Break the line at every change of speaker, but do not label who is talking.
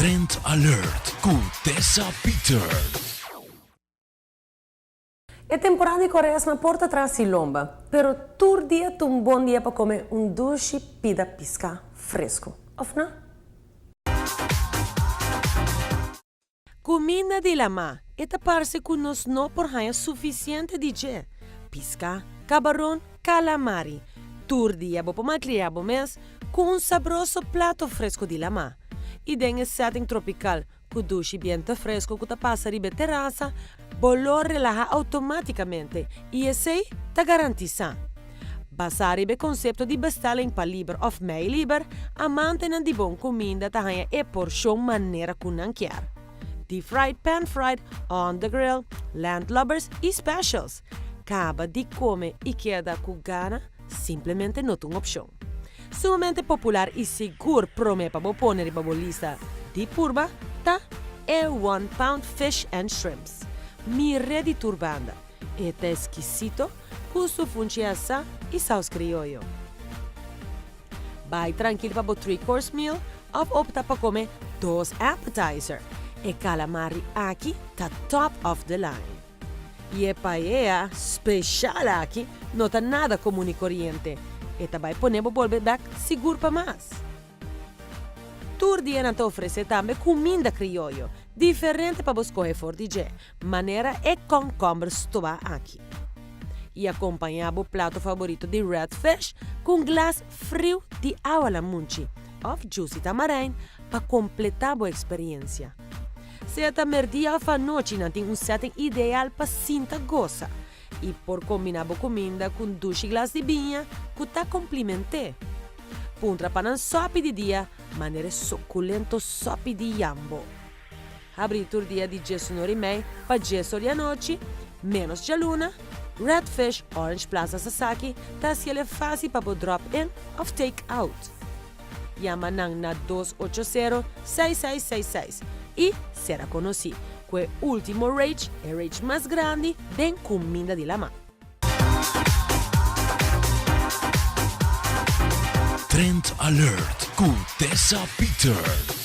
Trend Alert ku Tessa Peters.
E temporada di Koresma por ta tras di lomba, pero tur dia ta un bon dia pa kome un dushi pida piská fresku, òf no? Kuminda di lamá, e ta parse ku nos no por haña sufisiente di dje. Piská, kabaron, kalamari. Tur dia bo por malkriá bo mes ku un sabroso plato fresku di lamá. I den e setting tropikal ku dushi biento fresku ku ta pasa riba e terasa, bo lo relahá outomátikamente i esei ta garantisá. Basá riba e konsepto di bestelling pa liber òf mei liber, amantenan di bon kuminda ta haña e porshon manera ku nan kier. Deep fried, pan fried, on the grill, landlubbers i specials. Kaba di kome i keda ku gana simplemente no ta un opshon. Sumamente popular i sigur promé pa bo pone riba bo lista di purba ta e One Pound Fish and Shrimps. Mir'é di tur banda, e ta eskisito ku su funchi asá i saus krioyo. Bai trankil pa bo three course meal òf opta pa kome dos appetizer. E calamari aki ta top of the line. I e paella special aki no ta nada komun i koriente. E ta bai pone bo bolbe bek sigur pa mas. Tur dia nan ta ofresé tambe kuminda krioyo diferente pa bo skohe for di dje, manera e kònkòmber stobá aki. I akompañá bo plato faborito di red fish ku un glas friu di awa lamunchi òf juice di tamarijn pa kompletá bo eksperiensia. Sea ta merdia òf anochi nan tin un setting ideal pa sinta gosa i por kombiná bo kuminda ku un dushi glas di biña ku ta kompliment'é. Puntra pa nan sòpi di dia manera e sukulento sòpi di yambo. Habrí tur dia di diesunor i mei pa diesor di anochi, ménos djaluna, Red Fish Orange Plaza Sasaki ta hasiel e fásil pa bo drop in òf take out. Yama nan na 280 6666 i sera konosí ku e último rage, e rage mas grandi den kuminda di laman.
Trend Alert ku Tessa Peters.